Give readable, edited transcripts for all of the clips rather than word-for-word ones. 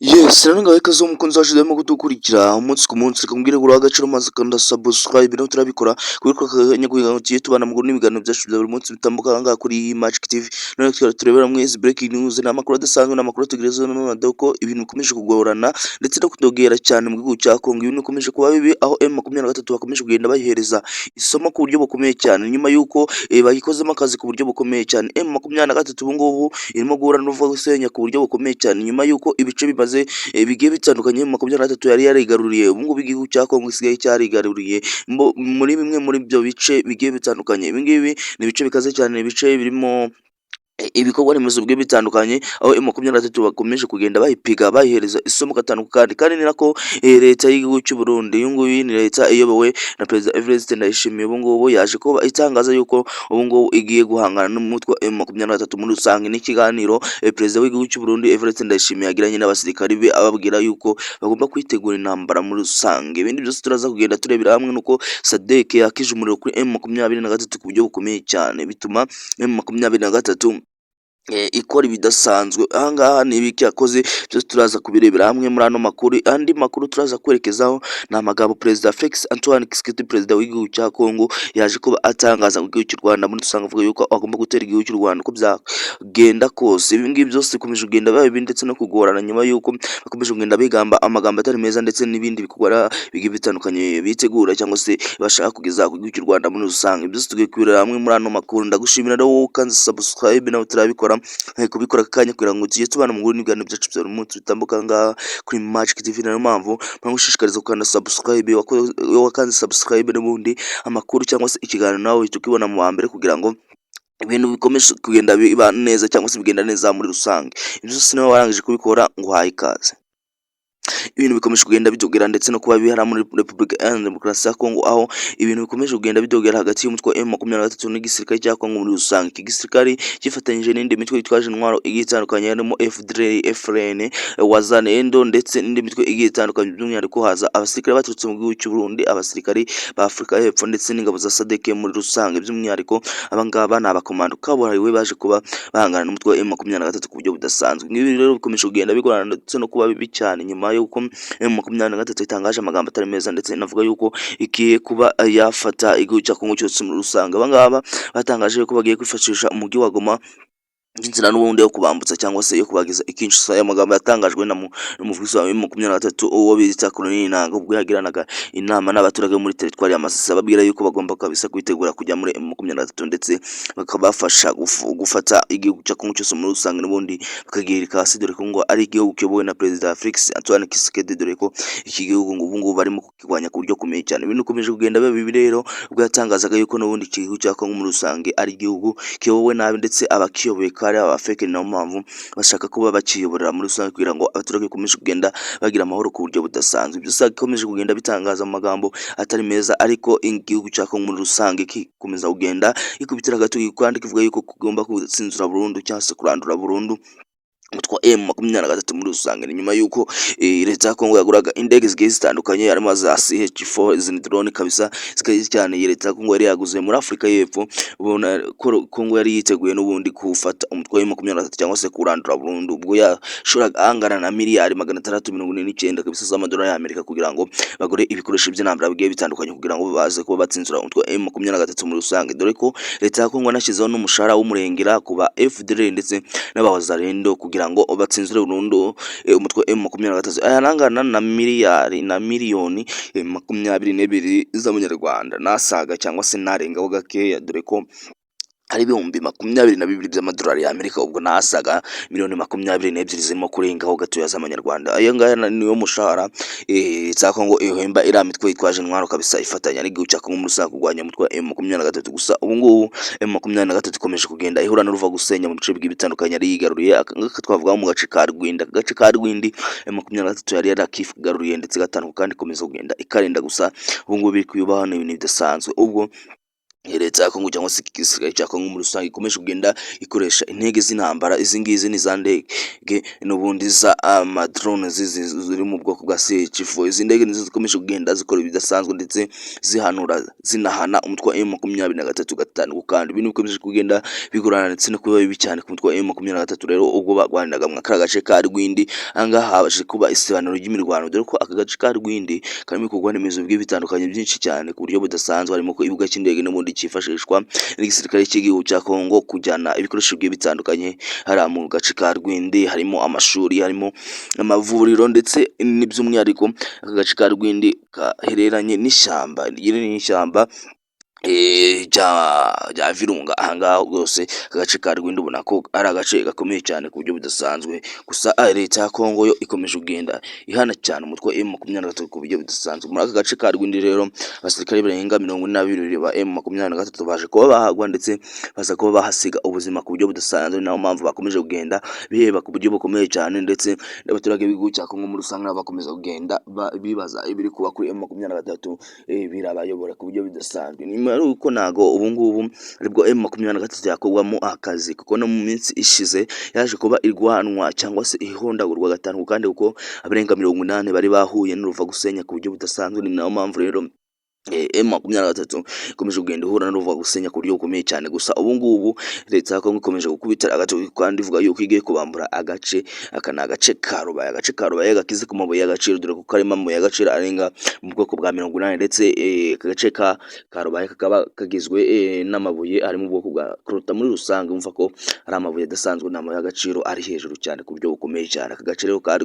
Yes, rero ngaho ikaze umukunzi wacu urimo kudukurikira umunsi ku munsi. Reka nkubwire ngo uraha agaciro maze ukanda subscribe nawe turabikora kubera ko akanya kugira ngo tujye tubana mu n'ibiganiro byacu bya buri munsi bitambuka aha ngaha kuri Magic TV. None tukaba turebera hamwe izi breaking news, ni amakuru adasanzwe, ni amakuru tugezeho n'amadoko ko ibintu bikomeje kugorana ndetse no kudogera cyane mu gihugu cya Kongo. Ibintu bikomeje kuba bibi, aho M23 bakomeje kugenda bayihereza isomo ku buryo bukomeye cyane, nyuma y'uko bayikozemo akazi ku buryo bukomeye cyane. M23 ubu ngubu irimo guhura n'uruva gusenya ku buryo bukomeye cyane, nyuma y'uko ibice bimaze bigiye bitandukanye M23 yari yarigaruriye. Ubu ngubu igihugu cya Kongo gisigaye cyarigaruriye muri bimwe muri ibyo bice bigiye bitandukanye. Ibi ngibi ni ibice bikaze cyane, ibice birimo ibikorwa remezo bigiye bitandukanye, aho M23 bakomeje kugenda bayipiga, bayihereza isomo gatanu kandi ni nako leta y'igihugu cy'u Burundi, iyi nguyu ni leta iyobowe na Perezida Evariste Ndayishimiye, ubu ngubu yaje kuba itangaza yuko ubu ngubu igiye guhangana n'umutwe wa M23 muri rusange. N'ikiganiro Perezida w'igihugu cy'u Burundi Evariste Ndayishimiye yagiranye n'abasirikari be, ababwira yuko bagomba kwitegura intambara muri rusange. Ibindi byose turaza kugenda turebera hamwe nuko SADC yakije umuriro kuri M23 ku buryo bukomeye cyane, bituma M23 ikora ibidasanzwe. Ahangaha ni ibiki yakoze? Byose turaza kubirebera hamwe muri ano makuru. Andi makuru turaza kwerekezaho ni amagambo Perezida Felix Antoine Tshisekedi, perezida w'igihugu cya Kongo, yaje kuba atangaza mu gihugu cy'u Rwanda muri rusange, avuga yuko agomba gutera igihugu cy'u Rwanda uko byagenda kose. Ibi ngibi byose bikomeje kugenda biba bibi ndetse no kugorana, nyuma y'uko bakomeje kugenda bigamba amagambo atari meza ndetse n'ibindi bikorwa bigiye bitandukanye bitegura cyangwa se bashaka kugeza ku gihugu cy'u Rwanda muri rusange. Byose tugiye kubirebera hamwe muri ano makuru. Ndagushimira rero wowe ukanze subscribe nawe turabikora kubikora aka kanya kugira ngo tujye tubana mu n'ibiganiro byacu bya buri munsi bitambuka aha ngaha kuri Magic TV. Niyo mpamvu mpagushishikariza gukanda subscribe. Iyo wakanze subscribe, n'ubundi amakuru cyangwa se ikiganiro nawe uhita ukibona mu wa mbere, kugira ngo ibintu bikomeje kugenda biba neza cyangwa se bigenda neza muri rusange. Ibyo byose niba warangije kubikora, nguhaye ikaze. Ibintu bikomeje kugenda bidogera ndetse no kuba bihara muri Repubulika Iharanira Demokarasi ya Kongo, aho ibintu bikomeje kugenda bidogera hagati y'umutwe wa M23 n'igisirikare cya Kongo muri rusange. Iki gisirikare gifatanyije n'indi mitwe yitwaje intwaro igiye itandukanye, harimo FDLR, FRN, Wazalendo ndetse n'indi mitwe igiye itandukanye. By'umwihariko haza abasirikare baturutse mu gihugu cy'u Burundi, abasirikare ba Afurika y'Epfo ndetse n'ingabo za SADC muri rusange. By'umwihariko aba ngaba ni abakomando kabuhariwe baje kuba bahangana n'umutwe wa M23 ku buryo budasanzwe. Ibi rero bikomeje kugenda bigorana ndetse no kuba bibi cyane, nyuma y'uko M23 itangaje amagambo atari meza ndetse inavuga yuko igiye kuba yafata igihugu cya Kongo cyose muri rusange. Aba ngaba batangaje yuko bagiye kwifashisha umujyi wa Goma inzira n'ubundi yo kubambutsa cyangwa se yo kubageza i Kinshasa. Aya magambo yatangajwe na n'umuvugizi wa M23, uwo bita Colonel Nanga, ubwo yagiranaga inama n'abaturage bo muri teritwari ya Masisi, ababwira yuko bagomba kabisa kwitegura kujya muri M23 ndetse bakabafasha gufata igihugu cya Kongo cyose muri rusange, n'ubundi bakagihirika hasi, dore ko ngo ari igihugu kiyobowe na Perezida Felix Antoine Tshisekedi, dore ko iki gihugu ngo ubu ngubu barimo kukirwanya ku buryo bukomeye cyane. Ibintu bikomeje kugenda biba bibi rero, ubwo yatangazaga yuko n'ubundi iki gihugu cya Kongo muri rusange ari igihugu kiyobowe nabi ndetse abakiyoboye ko ari abafeke, niyo mpamvu bashaka kuba bakiyoborera muri rusange kugira ngo abaturage bakomeze kugenda bagira amahoro ku buryo budasanzwe. Ibyo usanga bikomeje kugenda bitangaza mu magambo atari meza, ariko igihugu cya Kongo muri rusange kikomeza kugenda ikubitira agatoki kandi kivuga yuko kigomba gutsinzura burundu cyangwa se kurandura burundu umutwe wa M23 muri rusange. Ni nyuma y'uko leta ya Kongo yaguraga indege zigiye zitandukanye, harimo za CH4, izi ni drone kabisa zikaze cyane iyi leta ya Kongo yari yaguze muri Afurika y'Epfo. Ubona ko Kongo yari yiteguye n'ubundi kuwufata umutwe wa M23 cyangwa se kurandura burundu, ubwo yashoraga angana na miliyari 649 kabisa z'amadolari y'Amerika kugira ngo bagure ibikoresho by'intambara bigiye bitandukanye, kugira ngo baze kuba batsinzura umutwe wa M23 muri rusange, dore ko leta ya Kongo yanashyizeho n'umushahara w'umurengera ku ba FDLR ndetse n'abawazalendo kugira ngo batsinzure burundu umutwe wa M23. Aya angana na miliyari na miliyoni 22 z'amanyarwanda nasaga cyangwa se narengaho gakeya, dore ko ari 22,000 by'amadolari y'Amerika, ubwo nasaga miliyoni 22 zirimo kurengaho gatoya z'amanyarwanda. Ayo ngaya niyo mushahara leta ya Kongo ihemba iriya mitwe yitwaje intwaro kabisa ifatanya n'igihugu cya Kongo muri rusange kurwanya umutwe wa M23. Gusa ubu ngubu M23 ikomeje kugenda ihura n'uruva gusenya mu bice bigiye bitandukanye yari yigaruriye. Aka ngaka twavuga mu gace ka Rwindi, aka gace ka Rwindi M23 yari yarakigaruriye ndetse gatanu kandi ikomeza kugenda ikarinda. Gusa ubu ngubu biri kuyubaho ni ibintu bidasanzwe ubwo. Leta ya Kongo cyangwa se igisirikare cya Kongo muri rusange ikomeje kugenda ikoresha intege z'intambara. Izi ngizi ni za ndege n'ubundi za amadrone ziri mu bwoko bwa CH4. Izi ndege nizo zikomeje kugenda zikora ibidasanzwe, ndetse zihanura, zinahana umutwe wa M23 gatanu. Kandi ibintu bikomeje kugenda bigorana ndetse no kuba bibi cyane ku mutwe wa M23. Rero ubwo barwaniraga mu kariya gace ka Rwindi, ahangaha habashije kuba isibaniro ry'imirwano, dore ko aka gace ka Rwindi karimo ibikorwa remezo bigiye bitandukanye byinshi cyane ku buryo budasanzwe, harimo ko ikibuga cy'indege n'ubundi cyifashishwa n'igisirikare cy'igihugu cya Kongo kujyana ibikoresho bigiye bitandukanye hariya mu gace ka Rwindi, harimo amashuri, harimo amavuriro, ndetse n'iby'umwihariko aka gace ka Rwindi gahereranye n'ishyamba rinini, n'ishyamba rya Virunga. Ahangaha rwose aka gace ka Rwindi ubona ko ari agace gakomeye cyane ku buryo budasanzwe. Gusa leta ya Kongo yo ikomeje kugenda ihana cyane umutwe wa M23 ku buryo budasanzwe. Muri aka gace ka Rwindi rero, abasirikare barenga 42 ba M23 baje kuba bahagwa, ndetse baza kuba bahasiga ubuzima ku buryo budasanzwe. Niyo mpamvu bakomeje kugenda biheba ku buryo bukomeye cyane, ndetse n'abaturage b'igihugu cya Kongo muri rusange nabo bakomeza kugenda bibaza ibiri kuba kuri M23, birabayobora ku buryo budasanzwe. Nyuma y'uko ntago ubu ngubu aribwo M23 yakorwamo akazi, kuko no mu minsi ishize yaje kuba irwanwa cyangwa se ihondagurwa gatanu kandi, kuko abarenga 80 bari bahuye n'uruva gusenya ku buryo budasanzwe. Ni nayo mpamvu rero M23 ikomeje kugenda ihura n'uruva gusenya ku buryo bukomeye cyane. Gusa ubu ngubu leta ya Kongo ikomeje gukubita agatoki kandi ivuga yuko igiye kubambura agace. Aka ni agace ka Rubaya, agace ka Rubaya gakize ku mabuye y'agaciro, dore ko karimo amabuye y'agaciro arenga mu bwoko bwa 80. Ndetse aka gace ka Rubaya kakaba kagizwe n'amabuye ari mu bwoko bwa coltan. Muri rusange umva ko ari amabuye adasanzwe, ni amabuye y'agaciro ari hejuru cyane ku buryo bukomeye cyane. Aka gace rero ka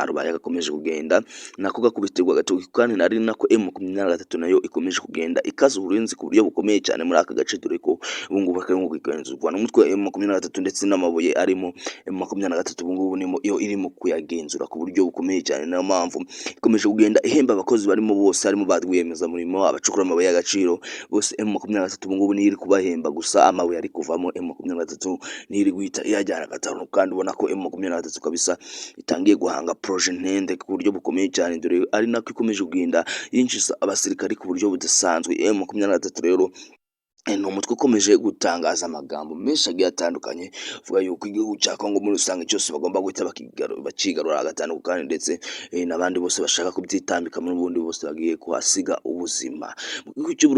Rubaya gakomeje kugenda nako gakubitirwa agatoki, kandi ari nako M23 nayo ikomeje kugenda ikaza uburinzi ku buryo bukomeye cyane muri aka gace, dore ko ubu ngubu karimo kugenzurwa n'umutwe wa M23, ndetse n'amabuye arimo M23 ubu ngubu nimo yo irimo kuyagenzura ku buryo bukomeye cyane. Niyo mpamvu ikomeje kugenda ihemba abakozi barimo bose, harimo ba rwiyemezamirimo, abacukura amabuye y'agaciro bose. M23 ubu ngubu niyo iri kubahemba. Gusa amabuye ari kuvamo, M23 niyo iri guhita iyajyana gatanu. Kandi ubona ko M23 kabisa itangiye guhanga projet ndende ku buryo bukomeye cyane, dore ari nako ikomeje kugenda yinjiza abasirikari ku buryo budasanzwe. M23 rero ni umutwe ukomeje gutangaza amagambo menshi agiye atandukanye, avuga yuko igihugu cya Kongo muri rusange cyose bagomba guhita bakigarura gatanu kandi, ndetse n'abandi bose bashaka kubyitambika muri ubundi bose bagiye kuhasiga ubuzima. Mu gihugu cy'u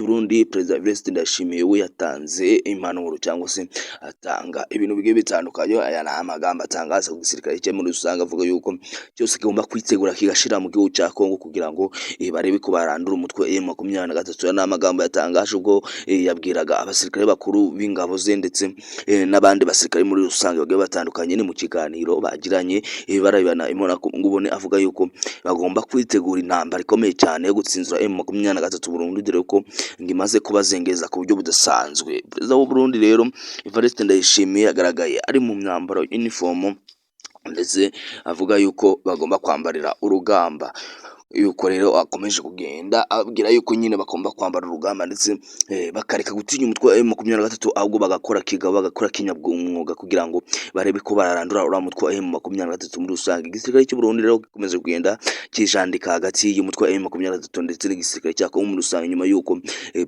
Burundi, Perezida Evariste Ndayishimiye we yatanze impanuro cyangwa se atanga ibintu bigiye bitandukanye. Aya ni amagambo atangaza ku gisirikare cye muri rusange, avuga yuko cyose kigomba kwitegura kigashira mu gihugu cya Kongo kugira ngo barebe ko barandura umutwe M23. Aya ni amagambo yatangaje ubwo yabwiraga abasirikare bakuru b'ingabo ze ndetse n'abandi basirikare muri rusange bagiye batandukanye. Ni mu kiganiro bagiranye, barebana imbona avuga yuko bagomba kwitegura intambara ikomeye cyane yo gutsinzura M23 burundu, dore ko ngo imaze kubazengeza ku buryo budasanzwe. Perezida w'u Burundi rero Evariste Ndayishimiye yagaragaye ari mu myambaro uniform, ndetse avuga yuko bagomba kwambarira urugamba, yuko rero akomeje kugenda ababwira yuko nyine bagomba kwambara urugamba, ndetse bakareka gutinya umutwe wa M23, ahubwo bagakora kigabo, bagakora kinyamwuga kugira ngo barebe ko bararandura uriya mutwe wa M23 muri rusange. Igisirikare cy'u Burundi rero gikomeje kugenda kijandika hagati y'umutwe wa M23 ndetse n'igisirikare cya Kongo muri rusange, nyuma yuko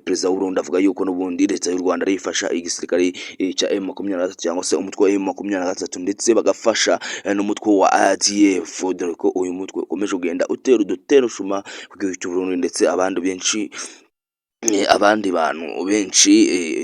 perezida w'u Burundi avuga yuko n'ubundi leta y'u Rwanda arifasha igisirikare cya M23 cyangwa se umutwe wa M23, ndetse bagafasha n'umutwe wa ADF, dore ko uyu mutwe ukomeje kugenda utera udutero shuma ku gihugu cy'u Burundi, ndetse abandi bantu benshi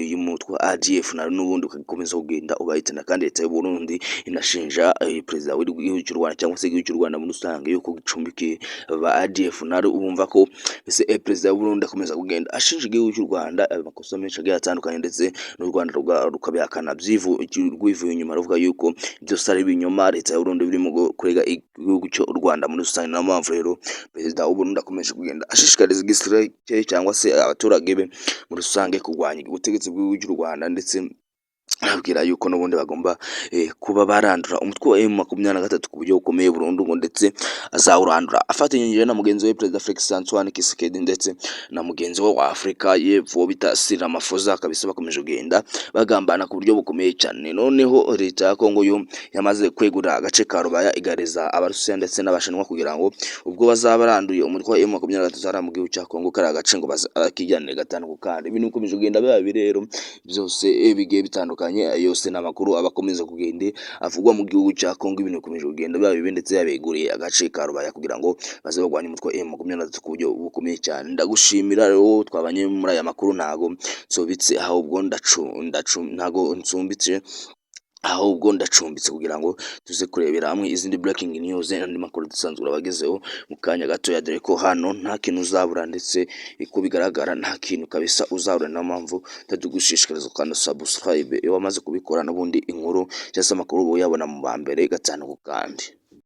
uyu mutwe wa ADF na n'ubundi ugakomeza kugenda ubahitana. Kandi leta y'u Burundi inashinja perezida w'igihugu cy'u Rwanda cyangwa se igihugu cy'u Rwanda muri rusange yuko gicumbikiye ba ADF. Nari bumva ko ese perezida w'u Burundi akomeza kugenda ashinja igihugu cy'u Rwanda amakosa menshi agiye atandukanye, ndetse n'u Rwanda rukabihakana rwivuye inyuma, ruvuga yuko byose ari ibinyoma leta y'u Burundi birimo kurega igihugu cy'u Rwanda muri rusange. Niyo mpamvu rero perezida w'u Burundi akomeje kugenda ashishikariza igisirikare cyangwa se abaturage be muri rusange kurwanya ubutegetsi bw'igihugu cy'u Rwanda, ndetse Arabwira yuko n'ubundi bagomba kuba barandura umutwe wa M23 ku buryo bukomeye burundu, ngo ndetse azawurandura afatanyije na mugenzi we Perezida Felix Antoine Tshisekedi ndetse na mugenzi we wa Afurika y'Epfo bita Cyril Ramaphosa. Kabisa bakomeje kugenda bagambana ku buryo bukomeye cyane. Noneho leta ya Kongo yo yamaze kwegura agace ka Rubaya, igareza Abarusiya ndetse n'Abashinwa kugira ngo ubwo bazaba baranduye umutwe wa M23 hariya mu gihugu cya Kongo, kariya gace ngo bazakijyanire gatanu ku kandi. Ibintu bikomeje kugenda biba bibi rero byose bigiye bitandukanye. Yose ni amakuru aba akomeza kugenda avugwa mu gihugu cya Kongo. Ibintu bikomeje kugenda biba bibi, ndetse yabeguriye agace ka Rubaya kugira ngo baze barwanye umutwe wa M23 ku buryo bukomeye cyane. Ndagushimira rero twabanye muri aya makuru. Ntago nsobitse, ahubwo ndacu ndacu, ntago nsumbitse, ahubwo ndacumbitse kugira ngo tuze kurebera hamwe izindi breaking news n'andi makuru dusanzwe urabagezeho mu kanya gatoya, dore ko hano nta kintu uzabura, ndetse uko bigaragara nta kintu kabisa uzabura. Niyo mpamvu tugushishikariza gukanda subscribe. Iyo wamaze kubikora, n'ubundi inkuru cyangwa se amakuru uba uyabona mu ba mbere gatanu ku kandi.